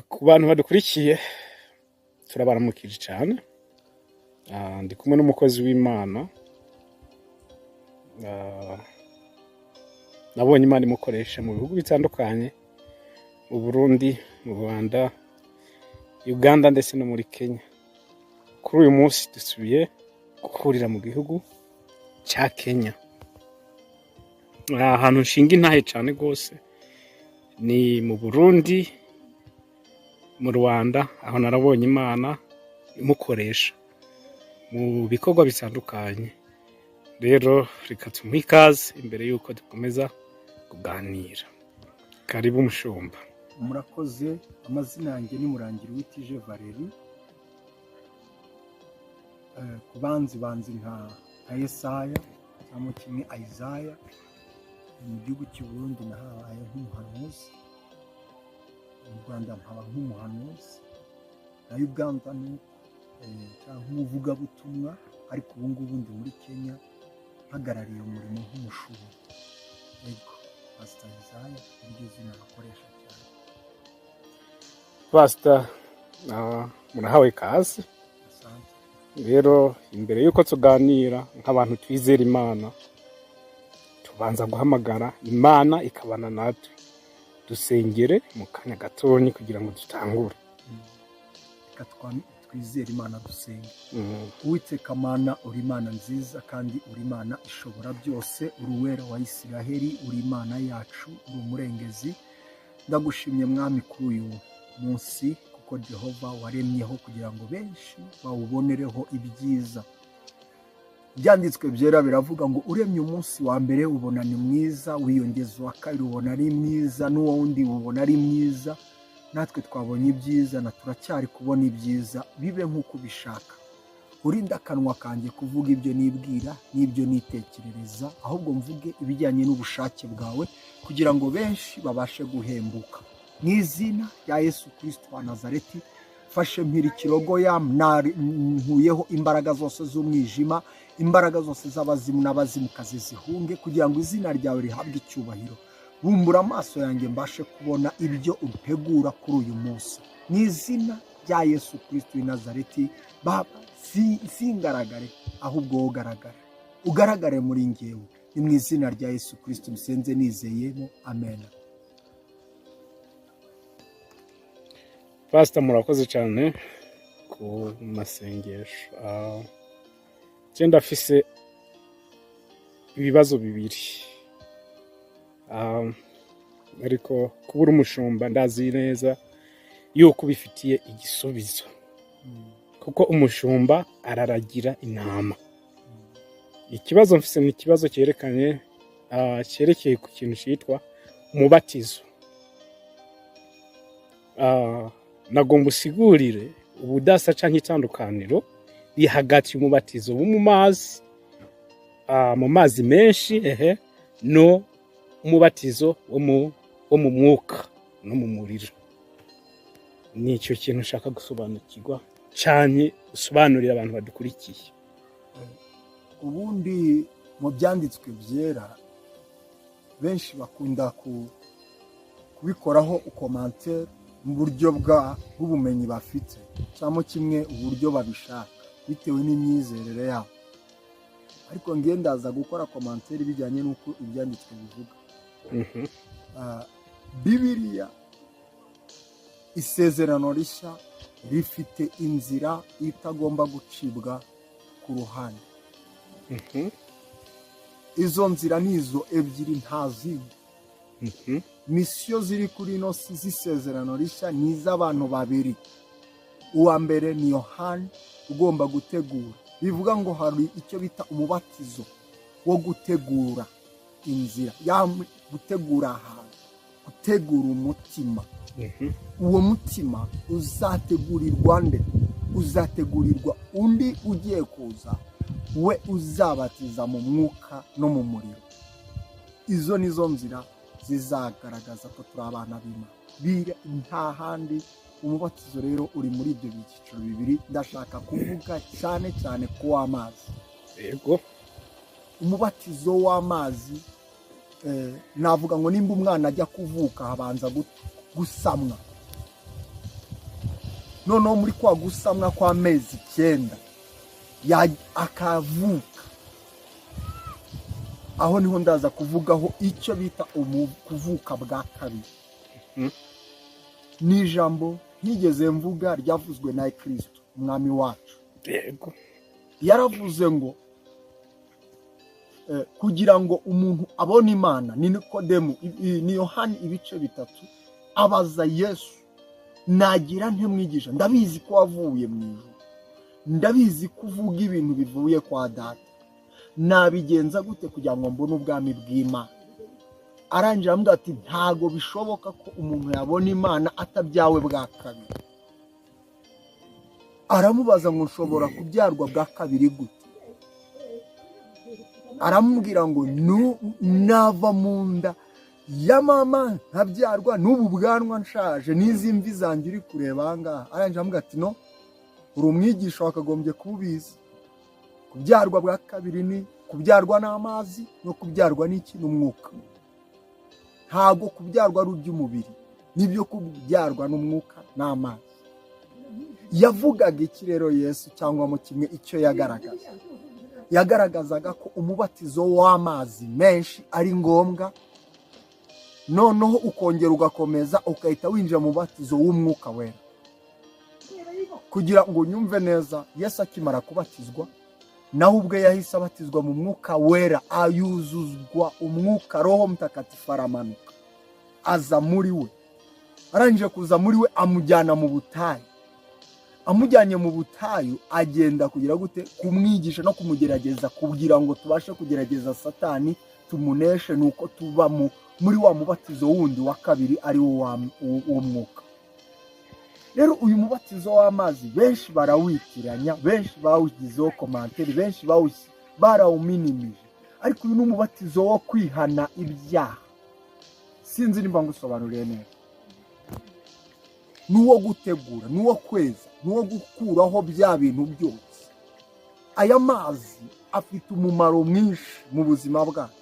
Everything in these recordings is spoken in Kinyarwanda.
Ku bantu badukurikiye, turabaramukije cyane. Ndi kumwe n'umukozi w'Imana. Nabonye Imana imukoresha mu bihugu bitandukanye, mu Burundi, mu Rwanda, Uganda ndetse no muri Kenya. Kuri uyu munsi dusubiye guhurira mu gihugu cya Kenya. Ahantu nshinga intahe cyane rwose ni mu Burundi, mu Rwanda, aho narabonye Imana imukoresha mu bikorwa bitandukanye. Rero reka tumuhe ikaze imbere y'uko dukomeza kuganira. Karibu, mushumba. Murakoze. Amazina yanjye ni Murangira Uwitije Valeri. Ku banzi banzi nka Yesaya cyangwa kimwe Isaya. Mu gihugu cy'u Burundi nahabaye nk'umuhanuzi, mu Rwanda nkaba nk'umuhanuzi, na Uganda ni uko, cyangwa nk'umuvugabutumwa, ariko ubu ngubu ndi muri Kenya mpagarariye umurimo nk'umushumba. Yego, Pastor Isaya niryo zina bakoresha cyane. Pastor, murahawe ikaze. Asante. Rero imbere y'uko tuganira, nk'abantu twizera Imana, tubanza guhamagara Imana ikabana natwe. Dusengere mu kanya gatonyi kugira ngo dutangure. Reka twizere Imana, dusenge. Uwiteka Mana, uri Imana nziza kandi uri Imana ishobora byose, uri Uwera wa Isiraheli, uri Imana yacu, uri umurengezi. Ndagushimye, Mwami, kuri uyu munsi, kuko Jehova waremyeho kugira ngo benshi bawubonereho ibyiza. Ibyanditswe byera biravuga ngo uremye umunsi wa mbere ubona ni mwiza, wiyongeza uwa kabiri ubona ari mwiza, n'uwo wundi ubona ari mwiza. Natwe twabonye ibyiza na turacyari kubona ibyiza. Bibe nk'uko ubishaka. Urinde akanwa kanjye kuvuga ibyo nibwira n'ibyo nitekerereza, ahubwo mvuge ibijyanye n'ubushake bwawe kugira ngo benshi babashe guhembuka. Mu izina rya Yesu Kirisito wa Nazareti, fashe mpira ikirogoya, nkuyeho imbaraga zose z'umwijima, imbaraga zose z'abazimu n'abazimukazi zihunge, kugira ngo izina ryawe rihabwe icyubahiro. Bumbura amaso yanjye mbashe kubona ibyo utegura kuri uyu munsi. Mu izina rya Yesu Kirisito w'i Nazareti, Baba, singaragare, ahubwo wowe ugaragare, ugaragare muri ngewe. Ni mu izina rya Yesu Kirisito bisenze nizeyemo, amen. Pastor, murakoze cyane ku masengesho. Je ndafise ibibazo bibiri. Ariko kubura umushumba, ndazi neza yuko ubifitiye igisubizo, kuko umushumba araragira intama. Ikibazo mfise ni ikibazo cyerekanye, cyerekeye ku kintu cyitwa umubatizo. Nagomba usigurire ubudasa canke itandukaniro riri hagati y'umubatizo wo mu mazi, mu mazi menshi, ehe, no umubatizo wo mu mwuka no mu muriro. Ni icyo kintu nshaka gusobanukirwa cyane, usobanurira abantu badukurikiye. Ubundi mu byanditswe byera benshi bakunda kubikoraho commentaire mu buryo bw'ubumenyi bafite, cyangwa kimwe uburyo babishaka bitewe n'imyizerere yabo, ariko ngiye ndaza gukora commentaire bijyanye n'uko ibyanditswe bivuga. Bibiliya, Isezerano Rishya, rifite inzira itagomba gucibwa ku ruhande. Izo nzira ni izo ebyiri, nta zindi. Mission ziri kuri ino si z'Isezerano Rishya ni iz'abantu babiri. Uwa mbere ni Yohani ugomba gutegura, bivuga ngo hari icyo bita umubatizo wo gutegura inzira, gutegura ahantu, gutegura umutima. Uwo mutima uzategurirwa nde? Uzategurirwa undi ugiye kuza, we uzabatiza mu mwuka no mu muriro. Izo ni zo nzira zizagaragaza ko turi abana b'Imana. Nta handi. Umubatizo rero uri muri ibyo byiciro bibiri. Ndashaka kuvuga cyane cyane ku w'amazi. Umubatizo w'amazi, navuga ngo nimba umwana ajya kuvuka habanza gusamwa. Noneho muri kwa gusamwa kw'amezi 9 akavuka. Aho niho ndaza kuvugaho icyo bita kuvuka bwa kabiri. Ni ijambo ntigeze mvuga, ryavuzwe na Kristo Umwami wacu. Yaravuze ngo kugira ngo umuntu abone Imana, ni Nikodemu, ni Yohani ibice 3, abaza Yesu: "Nagira nte, mwigisha? Ndabizi ko wavuye mu ijuru, ndabizi ko uvuga ibintu bivuye kwa Data. Nabigenza gute kugira ngo mbone ubwami bw'Imana?" Arangira aramubwira ati: "Ntago bishoboka ko umuntu yabona Imana atabyawe bwa kabiri." Aramubaza ngo: "Nshobora kubyarwa bwa kabiri gute?" Aramubwira ngo: "Nava mu nda ya mama nkabyarwa, n'ubu bwanwa nshaje, n'izi mvi zanjye uri kureba aha ngaha." Arangije aramubwira ati: "No, uri umwigisha, wakagombye kuba ubizi. Kubyarwa bwa kabiri ni kubyarwa n'amazi no kubyarwa n'iki? N'umwuka. Ntabwo kubyarwa ari iby'umubiri, nibyo kubyarwa n'umwuka n'amazi." Yavugaga iki rero Yesu? Cyangwa mu kimwe icyo yagaragaza, yagaragazaga ko umubatizo w'amazi menshi ari ngombwa, noneho ukongera ugakomeza ugahita winjira mu mubatizo w'Umwuka Wera. Kugira ngo unyumve neza, Yesu akimara kubatizwa, nawe ubwe yahise abatizwa mu Mwuka Wera, ayuzuzwa umwuka. Roho Mtakatifu aramanuka aza muri we. Arangije kuza muri we, amujyana mu butayu. Amujyanye mu butayu, agenda kugira gute? Kumwigisha no kumugerageza, kugira ngo tubashe kugerageza Satani tumuneshe, ni uko tuba muri wa mubatizo wundi wa kabiri, ari wo w'umwuka. Rero uyu mubatizo w'amazi benshi barawitiranya, benshi bawugizeho commentaire, benshi barawuminimije, ariko uyu ni umubatizo wo kwihana ibyaha. Sinzi nimba ngusobanuriye neza. Ni uwo gutegura, ni uwo kweza, ni uwo gukuraho bya bintu byose. Aya mazi afite umumaro mwinshi mu buzima bwacu.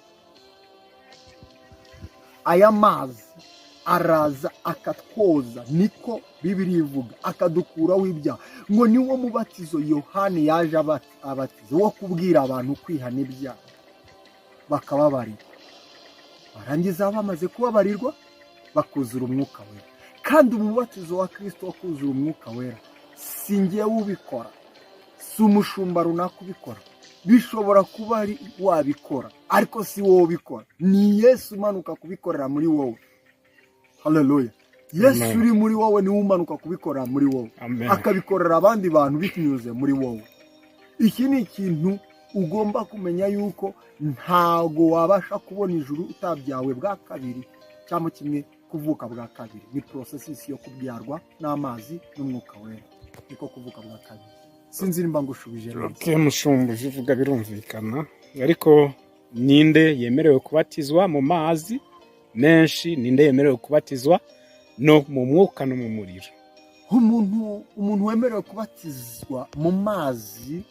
Aya mazi araza akatwoza, niko Bibiri ivuga, akadukuraho ibyaha. Ngo niwo mubatizo Yohani yaje abatiza, wo kubwira abantu kwihana ibyaha bakababarirwa, barangiza bamaze kubabarirwa bakuzura Umwuka Wera. Kandi umubatizo wa Kirisito wo kuzura Umwuka Wera, si ngewe ubikora, si umushumba runaka ubikora. Bishobora kuba ari wabikora, ariko si wowe ubikora, ni Yesu umanuka kubikorera muri wowe. Haleluya! Yesu Amen. uri muri wowe niwe umanuka kubikorera muri wowe, Amen. akabikorera abandi bantu binyuze muri wowe. Iki ni ikintu ugomba kumenya, yuko ntago wabasha kubona ijuru utabyawe bwa kabiri, cyangwa kimwe kuvuka bwa kabiri ni process yo kubyarwa n'amazi n'Umwuka Wera, niko kuvuka bwa kabiri. Sinzi nimba ngushubije neza. Okay, mushumba, ivyo uvuga birumvikana, ariko ninde yemerewe kubatizwa mu mazi menshi? Ninde yemerewe kubatizwa no mu mwuka no mu muriro? Umuntu wemerewe kubatizwa mu mazi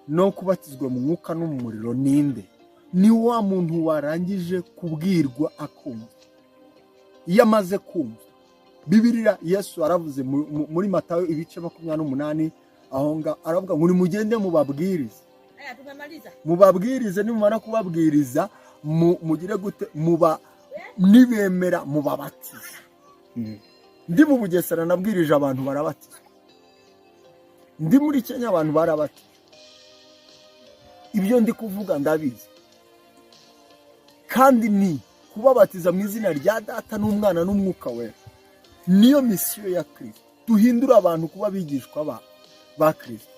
no kubatizwa mu mwuka no mu muriro ninde? Ni wa muntu warangije kubwirwa akumva. Iyo amaze kumva Bibiliya, Yesu aravuze muri Matayo ibice 28 aho ngaho, aravuga ngo: "Nimugende mubabwirize." Haya, tumemaliza. Mubabwirize, nimumara kubabwiriza mugire gute? Muba nibemera mubabatize. Ndi mu Bugesera nabwirije abantu barabatizwa, ndi muri Kenya abantu barabatizwa. Ibyo ndi kuvuga ndabizi, kandi ni kubabatiza mu izina rya Data n'Umwana n'Umwuka Wera. Niyo mission ya Kirisito, duhindura abantu kuba abigishwa ba Kirisito.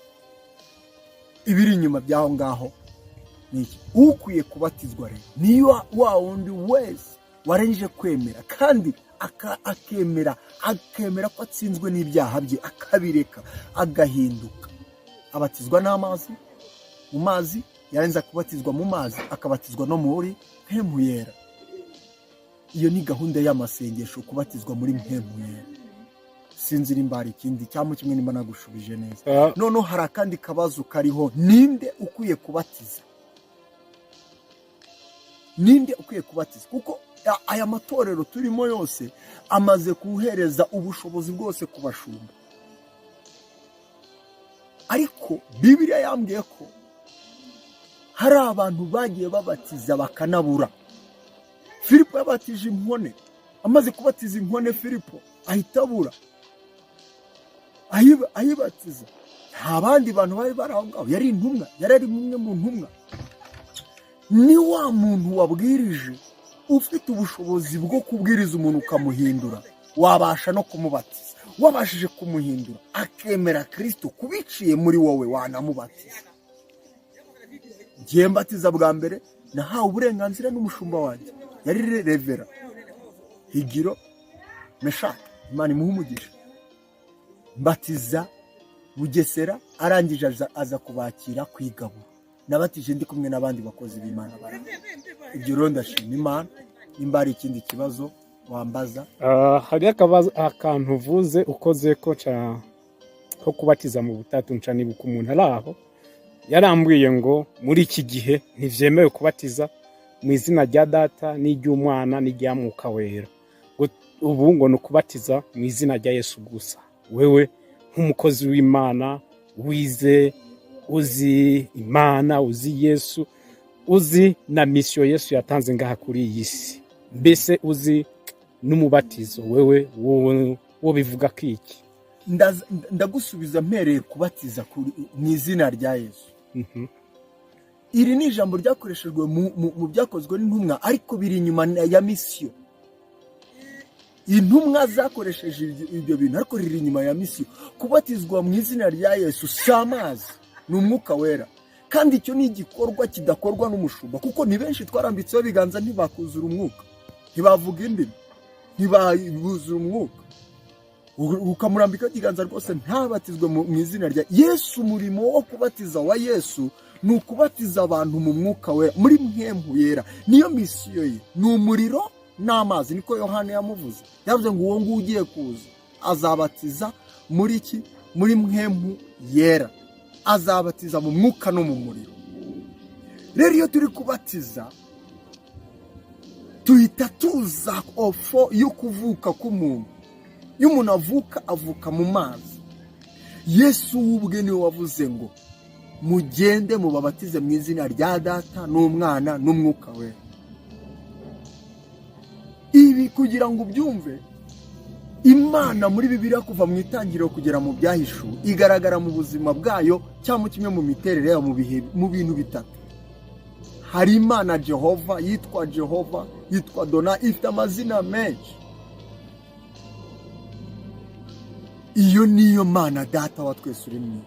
Ibiri inyuma by'aho ngaho ni iki? Ukwiye kubatizwa rero niyo wa wundi wese warangije kwemera, kandi akemera ko atsinzwe n'ibyaha bye, akabireka, agahinduka. Abatizwa n'amazi, mu mazi. Yarangiza kubatizwa mu mazi, akabatizwa no muri Mpwemu Yera. Iyo ni gahunda y'amasengesho, kubatizwa muri Mpwemu Yera. Sinzi nimba hari ikindi cyangwa kimwe, nimba nagushubije neza. Noneho hari akandi kabazo kariho: ninde ukwiye kubatiza? Ninde ukwiye kubatiza? Kuko aya matorero turimo yose amaze kuhereza ubushobozi bwose ku bashumba. Ariko Bibiliya yambwiye ko hari abantu bagiye babatiza bakanabura. Filipo yabatije inkone. Amaze kubatiza inkone, Filipo ahita abura. Ayibatiza, nta bandi bantu bari bari aho ngaho. Yari intumwa, yari ari umwe mu ntumwa. Ni wa muntu wabwirije, ufite ubushobozi bwo kubwiriza umuntu ukamuhindura, wabasha no kumubatiza. Wabashije kumuhindura akemera Kirisito kubiciye muri wowe, wanamubatiza. Ngiye mbatiza bwa mbere, nahawe uburenganzira n'umushumba wanjye, yari Reverend Higiro Meshaki, Imana imuhe umugisha. Mbatiza Bugesera, arangije aza kubakira ku igaburo. Nabatije ndi kumwe n'abandi bakozi b'Imana barahari. Ibyo rero ndashima Imana. Nimba hari ikindi kibazo wambaza. Ah, hari akantu uvuze ukoze ko ca ko kubatiza mu butatu, nca nibuka umuntu ari aho yarambwiye ngo muri iki gihe ntivyemewe kubatiza mu izina rya Data n'iry'Umwana n'irya Mwuka Wera. Ngo ubu ngo ni ukubatiza mu izina rya Yesu gusa. Wewe nk'umukozi w'Imana wize, uzi Imana, uzi Yesu, uzi na mission Yesu yatanze ngaha kuri iyi si, mbese uzi n'umubatizo, wewe wowe wo bivuga ko iki? Ndagusubiza mpereye kubatiza mu izina rya Yesu. Iri ni ijambo ryakoreshejwe mu Byakozwe n'Intumwa, ariko biri inyuma ya mission. Intumwa zakoresheje ibyo bintu, ariko riri inyuma ya mission. Kubatizwa mu izina rya Yesu si amazi, ni Umwuka Wera. Kandi icyo ni igikorwa kidakorwa n'umushumba, kuko ni benshi twarambitseho ibiganza ntibakuzura Umwuka, ntibavuga indimi, ntibuzura Umwuka. Ukamurambikaho ikiganza rwose ntabatizwe mu izina rya Yesu. Umurimo wo kubatiza wa Yesu ni ukubatiza abantu mu Mwuka Wera, muri mpwemu yera. Niyo mission ye, ni umuriro n'amazi. Niko Yohana yamuvuze. Yavuze ngo uwo nguwo ugiye kuza azabatiza muri iki? Muri mpwemu yera, azabatiza mu mwuka no mu muriro. Rero iyo turi kubatiza, tuhita tuza ofo yo kuvuka k'umuntu. Iyo umuntu avuka, avuka mu mazi. Yesu we ubwe niwe wavuze ngo mugende mubabatize mu izina rya Data n'Umwana n'Umwuka Wera. Ibi kugira ngo ubyumve, Imana muri Bibiliya, kuva mu Itangiriro kugera mu Byahishuwe, igaragara mu buzima bwayo cyangwa kimwe mu miterere yayo mu bihe, mu bintu bitatu. Hari Imana Jehova, yitwa Jehova, yitwa Dona, ifite amazina menshi. Iyo niyo Mana Data wa twese uri mu ijuru.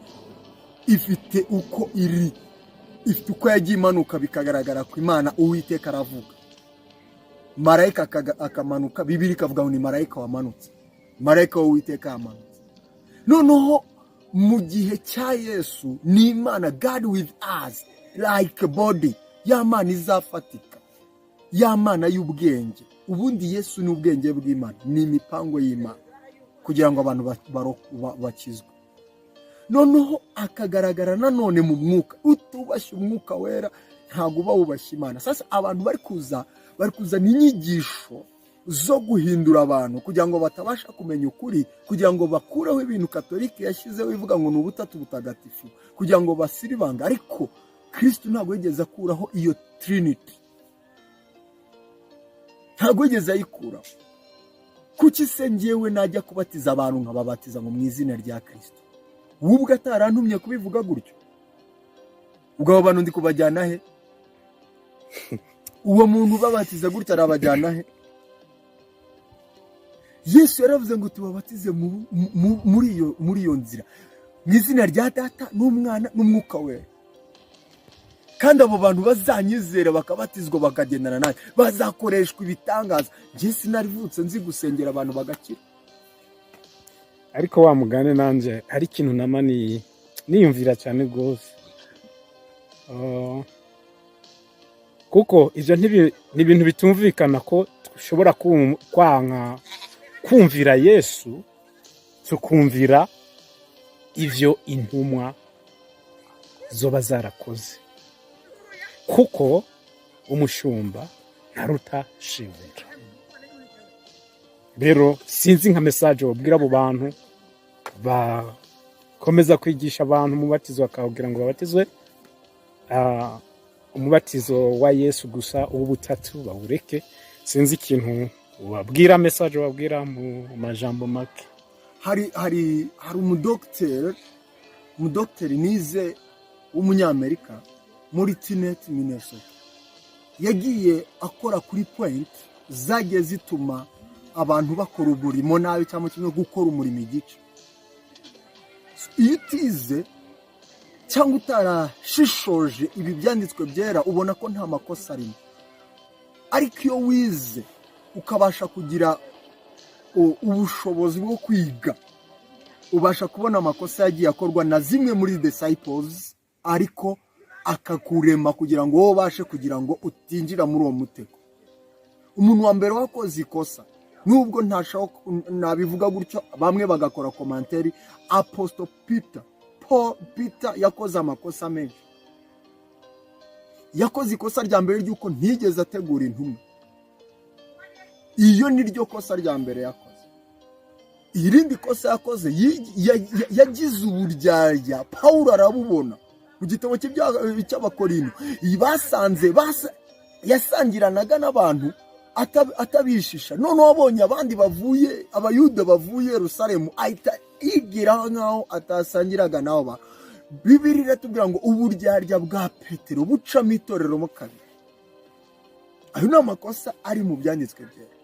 Ifite uko iri, ifite uko yagiye imanuka bikagaragara ku Imana. Uwiteka aravuga, marayika akamanuka. Bibiliya ikavuga ngo ni marayika wamanutse, marayika w'Uwiteka yamanutse. Noneho mu gihe cya Yesu ni Imana God with us like a body, ya Mana izafatika, ya Mana y'ubwenge. Ubundi Yesu ni ubwenge bw'Imana, ni imipango y'Imana kugira ngo abantu bakizwe. Noneho akagaragara nanone mu Mwuka. Utubashye Umwuka Wera ntabwo uba wubashye Imana. Sasa abantu bari kuza, bari kuzana inyigisho zo guhindura abantu kugira ngo batabasha kumenya ukuri, kugira ngo bakureho ibintu Katolike yashyizeho ivuga ngo ni ubutatu butagatifu, kugira ngo basiribange. Ariko Kirisitu ntabwo yigeze akuraho iyo Trinity, ntabwo yigeze ayikuraho. Kuki se ngewe najya kubatiza abantu nkababatiza ngo mu izina rya Kirisito, wowe ubwo atarantumye kubivuga gutyo? Ubwo abo bantu ndi kubajyana he? Uwo muntu ubabatiza gutyo arabajyana he? Yesu yaravuze ngo tubabatize muri iyo nzira, mu izina rya Data n'Umwana n'Umwuka Wera. Kandi abo bantu bazanyizera bakabatizwa bakagendana nanjye bazakoreshwa ibitangaza. Njye sinarivutse nzi gusengera abantu bagakira. Ariko wa mugani, nanjye hari ikintu nama niyumvira cyane rwose. Kuko ibyo ni ibintu bitumvikana ko dushobora kwanka kumvira Yesu tukumvira ivyo intumwa zoba zarakoze, kuko umushumba ntaruta shebuja. Rero sinzi nka message wabwira abo bantu. Komeza kwigisha abantu umubatizo, bakababwira ngo babatizwe umubatizo wa Yesu gusa, uw'ubutatu bawureke. Sinzi ikintu ubabwira, message ubabwira mu majambo make. Hari umudogiteri nize w'umunyamerika muri Tinet, Minnesota. Yagiye akora kuri point zagiye zituma abantu bakora umurimo nabi cyangwa kimwe gukora umurimo igice. Iyo utize cyangwa utarashishoje ibi byanditswe byera, ubona ko nta makosa arimo. Ariko iyo wize, ukabasha kugira ubushobozi bwo kwiga, ubasha kubona amakosa yagiye akorwa na zimwe muri disciples, ariko akakurema kugira ngo wowe ubashe kugira ngo utinjira muri uwo mutego. Umuntu wa mbere wakoze ikosa, nubwo ntashaka nabivuga gutyo, bamwe bagakora commentaire, Apostle Peter, Paul Peter yakoze amakosa menshi. Yakoze ikosa rya mbere ry'uko ntigeze ategura intumwa. Iyo ni ryo kosa rya mbere yakoze. Irindi kosa yakoze, yagize uburyarya. Pawulo arabubona mu gitabo cy'Abakorino. Basanze yasangiranaga n'abantu atabishisha. Noneho abonye abandi bavuye, Abayuda bavuye Yerusalemu, ahita yigira nk'aho atasangiraga nabo bantu. Bibiri iratubwira ngo uburyarya bwa Petero bucamo itorero mo kabiri. Ayo ni amakosa ari mu byanditswe byera.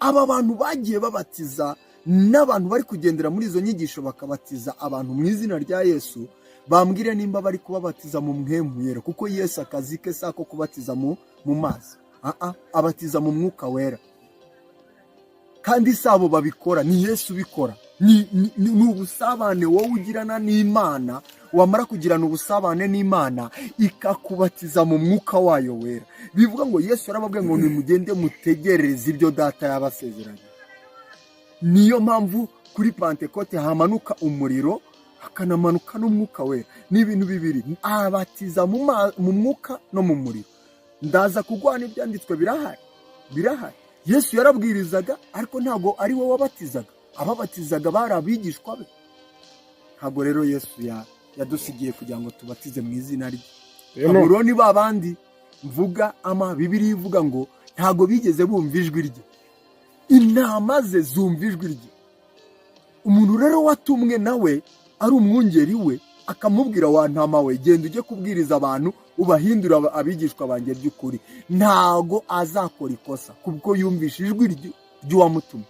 Aba bantu bagiye babatiza n'abantu bari kugendera muri izo nyigisho, bakabatiza abantu mu izina rya Yesu, bambwire nimba bari kubabatiza mu mpwemu yera, kuko Yesu akazi ke si ako kubatiza mu mazi. Aa, abatiza mu Mwuka Wera. Kandi si abo babikora, ni Yesu ubikora. Ni ubusabane wowe ugirana n'Imana. Wamara kugirana ubusabane n'Imana, ikakubatiza mu Mwuka wayo Wera. Bivuga ngo Yesu yarababwiye ngo nimugende mutegereze ibyo Data yabasezeranye. Niyo mpamvu kuri Pantekote hamanuka umuriro, hakanamanuka n'Umwuka Wera. Ni ibintu bibiri: abatiza mu mwuka no mu muriro. Ndaza kuguha n'ibyanditswe, birahari, birahari. Yesu yarabwirizaga, ariko ntabwo ari we wabatizaga. Ababatizaga bari abigishwa be. Ntabwo rero Yesu yadusigiye kugira ngo tubatize mu izina rye. Abo rero ni ba bandi mvuga ama Bibiliya ivuga ngo ntabwo bigeze bumva ijwi rye. Intama ze zumva ijwi rye. Umuntu rero watumwe nawe ari umwungeri we, akamubwira: "Wa ntama we, genda ujye kubwiriza abantu, ubahindura abigishwa banjye by'ukuri," ntago azakora ikosa kuko yumvishe ijwi ry'uwamutumye.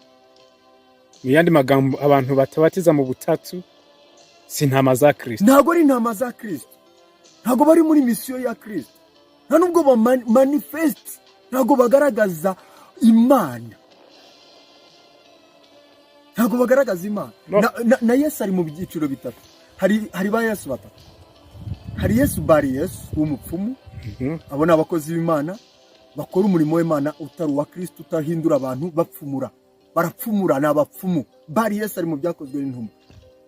Mu yandi magambo, abantu batabatiza mu butatu si intama za Kirisito. Ntabwo ari intama za Kirisito, ntabwo bari muri mission ya Kirisito, nta nubwo ba manifest, ntabwo bagaragaza Imana, ntabwo bagaragaza Imana. No. Na Yesu ari mu byiciro bitatu. Hari ba Yesu batatu. Hari Yesu bari Yesu w'umupfumu. Abo ni abakozi b'Imana bakora umurimo w'Imana utari uwa Kirisito, utahindura abantu, bapfumura, barapfumura, ni abapfumu. Bari Yesu ari mu Byakozwe n'Intumwa,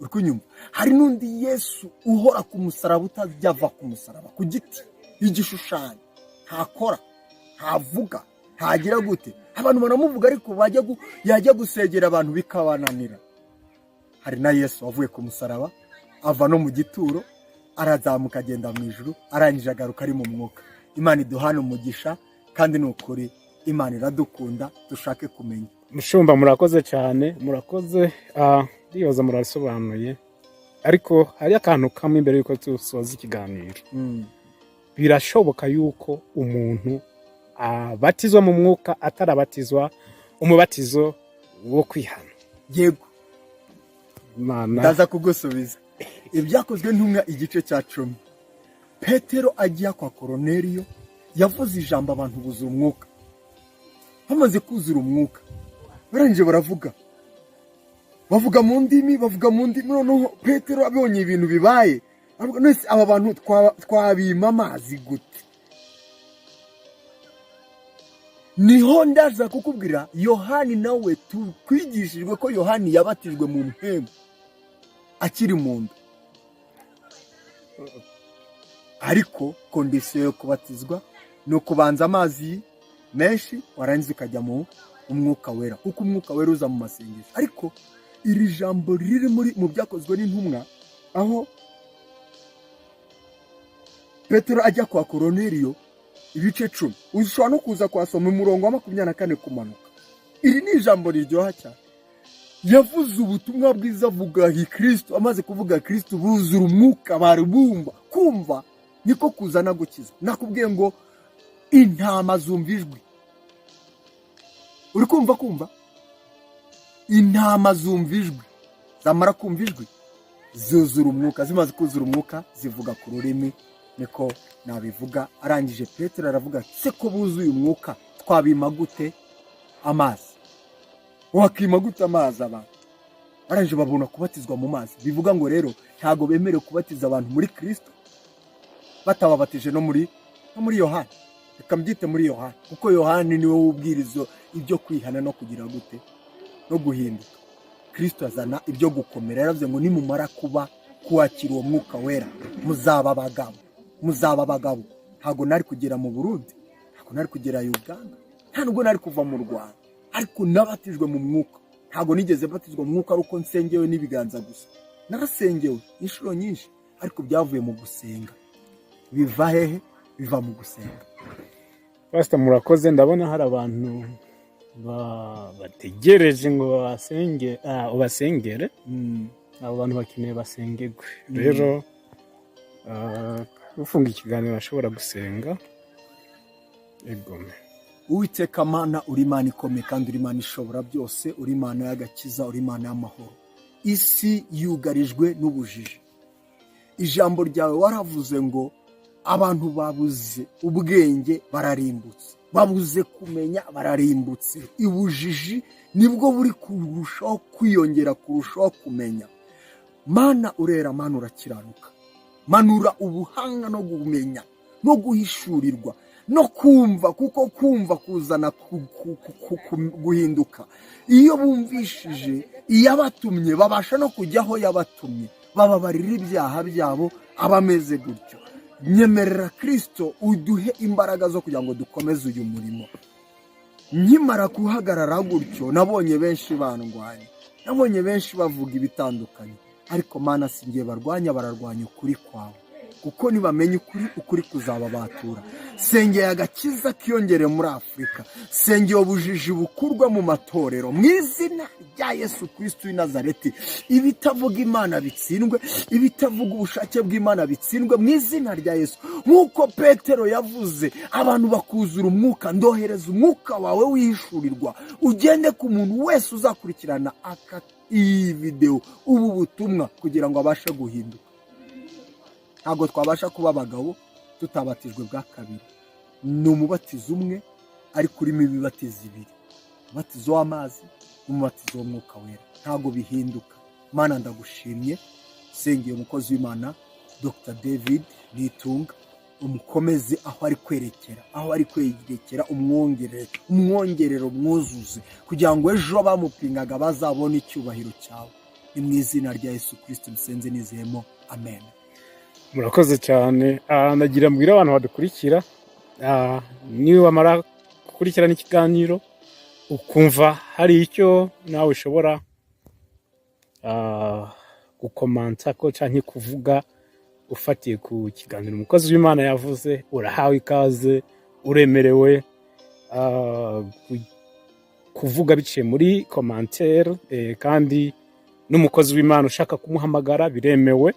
uri kunyumva? Hari n'undi Yesu uhora ku musaraba, utajya ava ku musaraba, ku giti, igishushanyo. Ntakora, ntavuga, ntagira gute. Abantu baramuvuga, ariko yajya gusegera abantu bikabananira. Hari na Yesu wavuye ku musaraba, ava no mu gituro, arazamuka, agenda mu ijuru, arangije agaruka ari mu mwuka. Imana iduhane umugisha. Kandi ni ukuri, Imana iradukunda, dushake kumenya. Mushumba, murakoze cyane, murakoze. Ndibaza murasobanuye, ariko hari akantu kamwe imbere yuko dusoza ikiganiro. Birashoboka yuko umuntu abatizwa mu mwuka atarabatizwa umubatizo wo kwihana? Yego. Imana. Ndaza kugusubiza. Ibyakozwe Ntumwa igice cya 10, Petero agiye kwa Koroneriyo, yavuze ijambo, abantu buzura Umwuka. Bamaze kuzura Umwuka, barangije baravuga, bavuga mu ndimi, bavuga mu ndimi. Noneho Petero abonye ibintu bibaye, aravuga: "None se aba bantu twabima amazi gute?" Niho ndaza kukubwira Yohani nawe. Twigishijwe ko Yohani yabatijwe mu mpemu akiri mu nda. Ariko condition yo kubatizwa ni ukubanza amazi menshi, warangiza ukajya mu Umwuka Wera, kuko Umwuka Wera uza mu masengesho. Ariko Iri jambo riri muri mu Byakozwe n'Intumwa, aho Petero ajya kwa Koroneliyo, ibice 10, ushobora no kuza kuhasoma umurongo wa 24 kumanuka. Iri ni ijambo riryoha cyane. Yavuze ubutumwa bwiza, avuga Kirisito. Amaze kuvuga Kirisito, buzura umwuka, bari bumva. Kumva niko kuzana gukiza. Nakubwiye ngo intama zumva ijwi. Uri kumva? Kumva, intama zumva ijwi, zamara kumva ijwi zuzura umwuka, zimaze kuzura umwuka zivuga ku rurimi. Niko nabivuga. Arangije Petero aravuga ati: "Se ko buzuye umwuka, twabima gute amazi? Wakima gute amazi abantu?" Barangije babona kubatizwa mu mazi. Bivuga ngo rero ntabwo bemerewe kubatiza abantu muri Kirisito batababatije no muri Yohani. Reka mbyite muri Yohani, kuko Yohani niwe wubwiriza ibyo kwihana no kugira gute, no guhinduka. Kirisito azana ibyo gukomera. Yaravuze ngo nimumara kuba kuwakira uwo mwuka wera, muzaba abagabo, muzaba abagabo. Ntabwo nari kugera mu Burundi, ntabwo nari kugera Uganda, nta nubwo nari kuva mu Rwanda, ariko nabatijwe mu mwuka. Ntabwo nigeze mbatizwa mu mwuka ari uko nsengewe n'ibiganza gusa. Narasengewe inshuro nyinshi, ariko byavuye mu gusenga. Biva hehe? Biva mu gusenga. Pasita, murakoze. Ndabona hari abantu bategereje ngo basenge, ubasengere. Abo bantu bakeneye basengerwe. Rero ufunga ikiganiro ashobora gusenga egome. Uwiteka Mana, uri Imana ikomeye kandi uri Imana ishobora byose, uri Imana y'agakiza, uri Imana y'amahoro. Isi yugarijwe n'ubujiji. Ijambo ryawe waravuze ngo abantu babuze ubwenge bararimbutse, babuze kumenya bararimbutse. Ubujiji nibwo buri kurushaho kwiyongera kurushaho kumenya. Mana urera, Mana urakiranuka, manura ubuhanga no kumenya no guhishurirwa no kumva, kuko kumva kuzana guhinduka. Iyo bumvishije iyabatumye, babasha no kujya aho yabatumye, bababarira ibyaha byabo. Abameze gutyo, nyemerera Kirisito uduhe imbaraga zo kugira ngo dukomeze uyu murimo. Nkimara guhagarara gutyo, nabonye benshi bandwanya, nabonye benshi bavuga ibitandukanye, ariko Mana, si ngiye barwanya, bararwanya ukuri kwawe, kuko nibamenya ukuri, ukuri kuzababatura. Sengeye agakiza kiyongere muri Afurika, sengeye ubujiji bukurwa mu matorero mu izina rya Yesu Kristo w'i Nazareti. Ibitavuga Imana bitsindwe, ibitavuga ubushake bw'Imana bitsindwe mu izina rya Yesu. Nk'uko Petero yavuze, abantu bakuzura umwuka, ndohereza umwuka wawe wihishurirwa ugende ku muntu wese uzakurikirana iyi videwo, ubu butumwa, kugira ngo abashe guhinduka. Ntabwo twabasha kuba abagabo tutabatijwe bwa kabiri. Ni umubatizo umwe ariko urimo ibibatizo ibiri, umubatizo w'amazi n'umubatizo w'umwuka wera. Ntabwo bihinduka. Mana, ndagushimye. Sengeye umukozi w'Imana Dr David Nitunga, umukomeze aho ari kwerekera, aho ari kwerekera umwongerere, umwongerere, umwuzuze, kugira ngo ejo bamupingaga bazabone icyubahiro cyawe. Ni mu izina rya Yesu Kirisito bisenze nizeyemo, amen. Murakoze cyane. Nagira mbwira abantu badukurikira, niba wamara gukurikirana ikiganiro ukumva hari icyo nawe ushobora gukomanta ko cyangwa kuvuga ufatiye ku kiganiro umukozi w'Imana yavuze, urahawe ikaze, uremerewe kuvuga biciye muri commentaire. Kandi n'umukozi w'Imana ushaka kumuhamagara biremewe.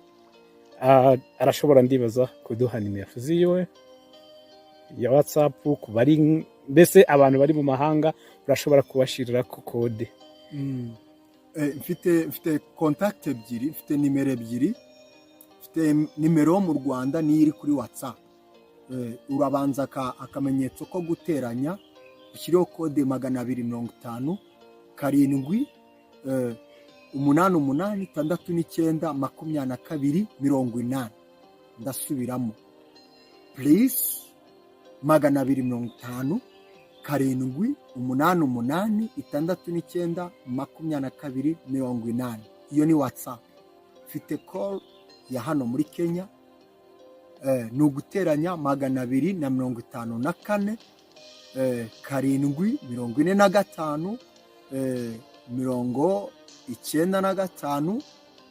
Arashobora, ndibaza, kuduha nimero ziwe ya WhatsApp ku bari, mbese abantu bari mu mahanga urashobora kubashirira ku code. Mfite contact ebyiri, mfite nimero ebyiri. Mfite nimero yo mu Rwanda niyo iri kuri WhatsApp. Urabanza akamenyetso ko guteranya, ushyireho code 250 7 8 8 69 22 80. Ndasubiramo: plus 250 7 8 8 69 22 80. Iyo ni WhatsApp. Mfite call ya hano muri Kenya, ni uguteranya 254 7 45 95,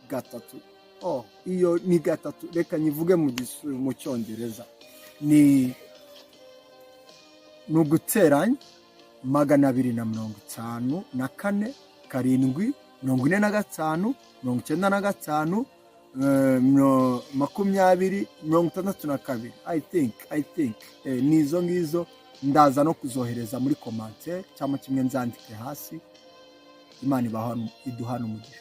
3. Oh, iyo ni 3. Reka nyivuge mu Cyongereza. Ni uguteranya 254, 7, 45, 95, 20, 62. I think ni izo ngizo. Ndaza no kuzohereza muri commentaire cyangwa kimwe nzandike hasi. Imana iduhana umugisha.